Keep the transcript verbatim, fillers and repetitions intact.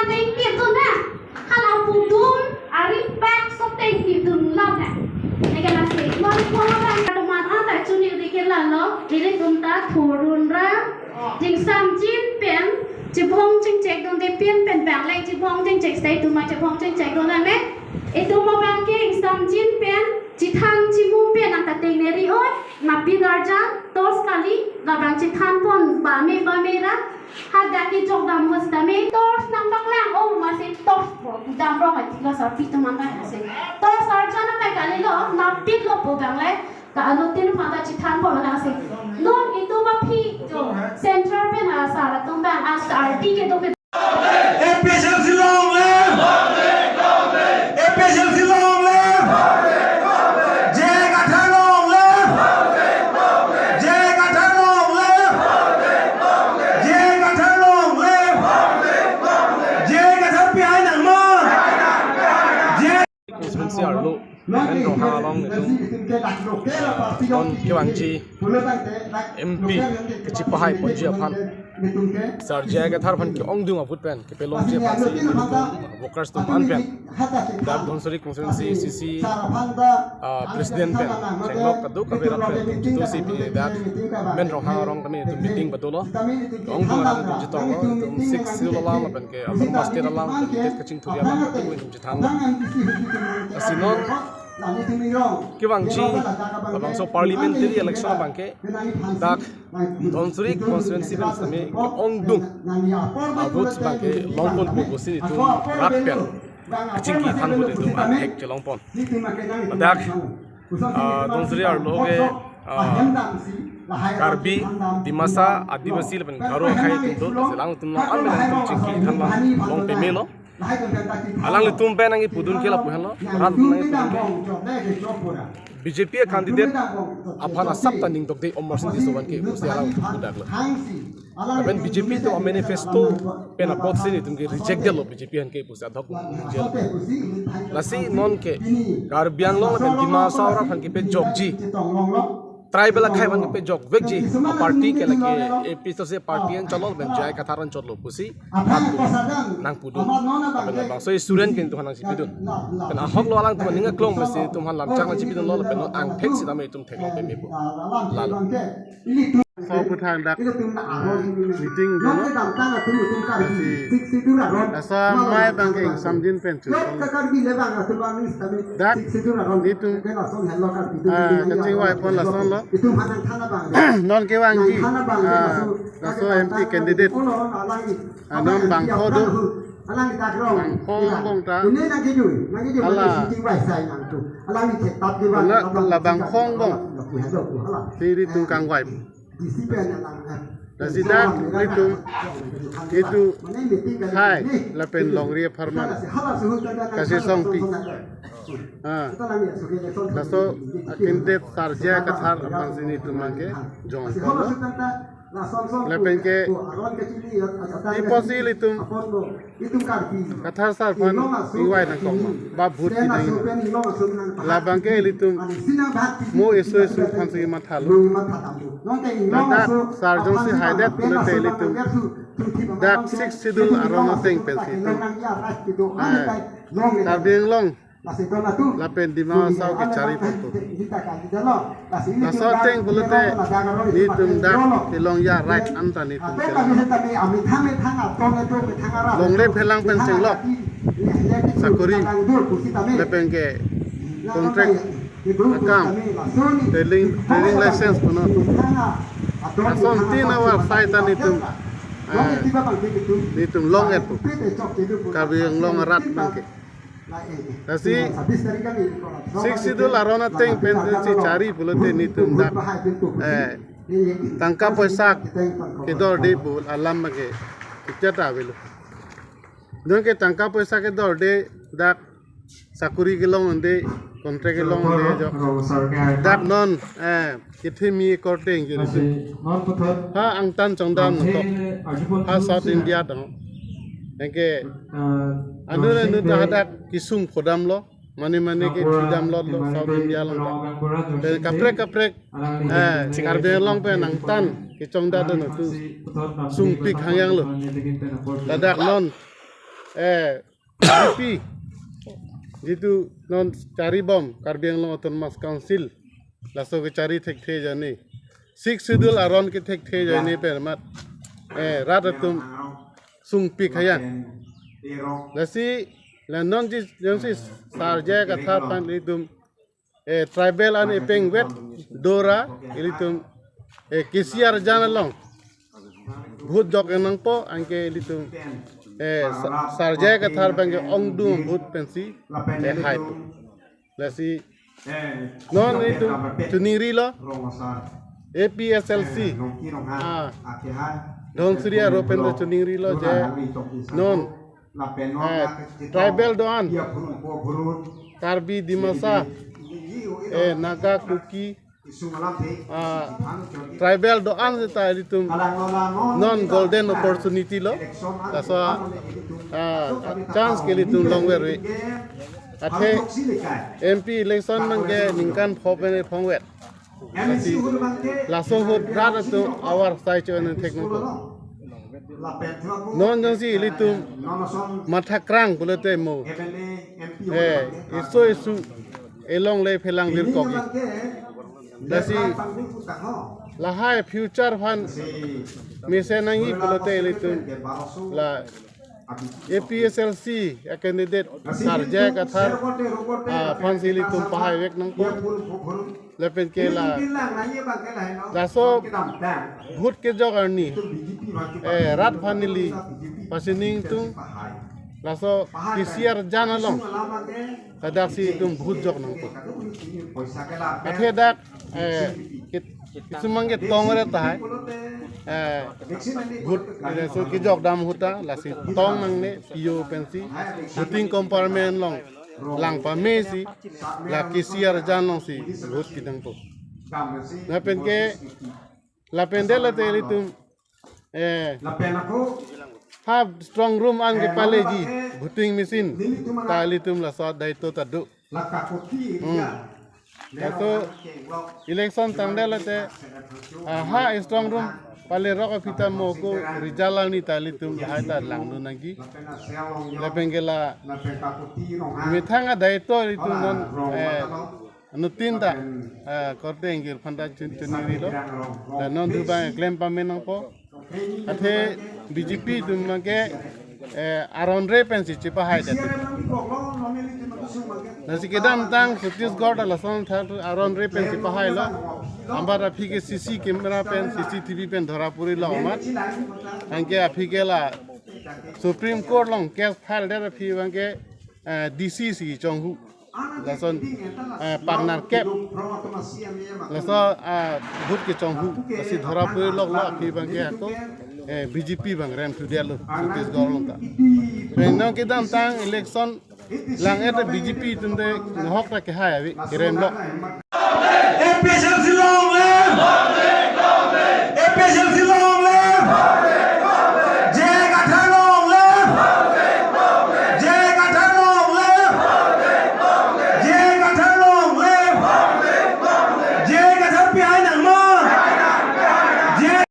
Tengkip dun na. Hala pudun ari pak so tengkip dun lo na. Neke lasi non kono kan teman anta chuni dikit lalo. Iri tum ta thurdun ra. Jingsamjin pen chibong chingchek dun de pen pen bang leng chibong chingchek stay tuma chibong chingchek dun na me. Itum abang ke ingsamjin pen chithang chimum pen angta tengneri oi. Napit arjan torch kali labang chithan pon bame bame ra. Hadak kejok dam ho sitame torch nangpaklang o masi torch bo dam rong aji lo sarpi teman kan ase. Torch arjan nang kalilo napit lo po bang le. Ka anuttin mata chithan pon nang ase. Non itum aphi jo central pen asar atum bang asar ti kedo ke APHLC long live! APHLC long live! J I Kathar long live! J I Kathar long live! J I Kathar long live! J I Kathar pihai nangma! J I Constituency arlo, Menrongha along itum, ah, non kevangji M P kachipahai ponji aphan, Sar J I Kathar aphan ke-ongdung ahut pen kepalongji aphan si itum workers atum an pen dak Dhansiri constituency C C, ah, president pen chenglok kadokave arat pen itum chetosi pini dak Menrongha arong tame itum meeting padolo. Ke-ongdung atum chetonglo, itum Sixth Schedule alam lapen ke autonomous state alam, itum kachingthurji alam itum chethanlo. Lasi non kevangji labangso parliamentary election abang ke dak Dhansiri constituency pen sitame ke-ongdung a-votes abang ke longponpo pusi itum rat pen kachingki than ahut itum angthek chelongpon. Ladak, ah, Dhansiri arlo ke, ah, Karbi, Dimasa, Adivasi lapen Garo akhei atum do, lasi alangtum along an pen itum chingki than abang long pemelo. Alanglitum pen nangkepudun ke lapu henlo, rat nangkepudun ke. B J P a-candidate aphan asap ta ning dokde Amarsing Tisso abang ke pusi alangtum pudaklo. Lapen B J P atum a-manifesto pen apotsi nelitum ke reject detlo, B J P aphan ke pusi adhok jel. Lasi non ke Karbi Anglong lapen Dima Hasao arat aphan kepajokji, tribal akhei aphan kepajokvekji a-party ke lake APHLC party anchotlo lapen J I Kathar anchotlo pusi atum nangpudun. Lapen labangso student ke itum aphan nangchipidun. Pen ahok lo alangtum aning aklong mesi itum aphan lamchak nangchipidunlo lapen non angthek sitame itum theklong pemepo. Lalo. So aphuthak dak meeting dolo. Lasi laso amei abang ke ingsamjin pen chu. Dak nelitum, ah, kachingvai pon lasonlo. Non kevangji, ah, laso M P candidate, ah, non bangpho do. Bangpho angbong ta hala, la, la bangpho angbong si nelitum kangvai. Lasi dak nelitum itum hai lapen longri apharman kachesongpi, ah, laso a-candidate Sar J I Kathar aphansi nelitum abang ke jongponlo. Lapen ke pi apotsi ilitum Kathar sar aphan ingvai nangkok ma, ba vote pidun ma, labang ke ilitum mo eso eso aphansi mathalo. Ladak sar jongsi haidet pulote ilitum dak Sixth Schedule aron ateng pensi itum, eh, Karbi Anglong lapen Dima Hasao kechari ponpo. Laso ateng pulote nelitum dak kelongji a-right anta nelitum kelong. Longle phelang pen chenglok sakori lapen ke contract akam, trading, trading license punon. Lason tin awar sai ta nelitum, eh, nelitum long-etpo. Karbi Anglong arat abang ke. Lasi Sixth Schedule aron ateng pensi chari pulote nelitum dak, eh, tangka poisa kedorde pu alam abang ke kopi ta avelo. Jongke tangka poisa kedorde, dak sakori kelong un-e, contract kelong un-e jo. Dak non, eh, kethemi korte ingjuri. Ha angtan chongdam nangkok. Ha South India tang. Anke anu anu ta hadak kesung phodamlo, mane mane ke thidamlo South India along. Pen kaprek kaprek, eh, Karbi Anglong pen angtan kechongdam dun atum sungpik hangyanglo. Ladak non eh, B J P, jitu non charibom Karbi Anglong Autonomous Council, laso kechari thekthe ajoine, Sixth Schedule aron kethekthe ajoine pen mat, eh, rat atum sungpik hayang. Lasi la non ji jongsi Sar J I Kathar aphan ilitum, eh, tribal an epeng vet dora ilitum, eh, K C R jan along vote jok nangpo, anke ilitum, eh, Sa- Sar J I Kathar abangke ongdung vote pensi, eh, haipo. Lasi non ilitum choningrilo, A P H L C, ah, Dhansiri arlo pen ta choningrilo je non, eh, tribal do-an, Karbi, Dimasa, eh, Naga, Kuki, ah, tribal do-an seta ilitum non golden opportunity lo. Laso, ah, chance ke ilitum longverve. Athe M P election abangke ningkan pho pen ephong vet. Lasi laso ahut rat atum avar sai cho-en thek nangpo. Non jongsi ilitum matha krang pulote mo, eh, iso isu elong le phelang virkokji. Lasi lahai future aphan mesen nangji pulote ilitum la A P H L C a candidate Sar J I Kathar, ah, aphansi ilitum pahai vek nangpo. Lapen ke la laso vote kejok arni, eh, rat aphan neli pasining tung, laso K C R jan along ladaksi itum vote jok nangpo. Athe dak, eh, kit- kisumang ke tong re tahai, eh, vote, eh, so kejok dam ahut ta lasi tong nangne P O pensi voting compartment along lang pamesi la K C R jan alongsi vote kedampo. Lapen ke, lapen det late ilitum, eh, ha strong room an kepaleji voting machine ta ilitum laso daito ta do. Hmm. Laso election tangdet late, ah, ha strong room palerok aphi ta mo ko result arni ta ilitum lahai ta langdun nangji. Lapen ke la methang adaito ilitum non, eh, anuttin ta, eh, korte ingjir aphan ta chun- choningrilo. La non dubang klem pame nangpo. Athe B J P atum abangke, eh, aron re pensi chepahai det. Lasi kedamtang Chhattisgarh ta lason thar aron re pensi pahailo. Anbat aphi ke C C camera pen, C C T V pen dhora purilo amat. Anke aphi ke la Supreme Court along case file det aphi abangke, eh, D C si chonghu. Lason, eh, pangnar kep. Laso, ah, vote kechonghu. Lasi dhora purilo lo aphi abangke ako, eh, B J P abang rem thudetlo Chhattisgarh along ta. Pen non kedamtang election lang-et B J P atum te nahok ta kehai ave, keremlo. A P H L C long live! A P H L C long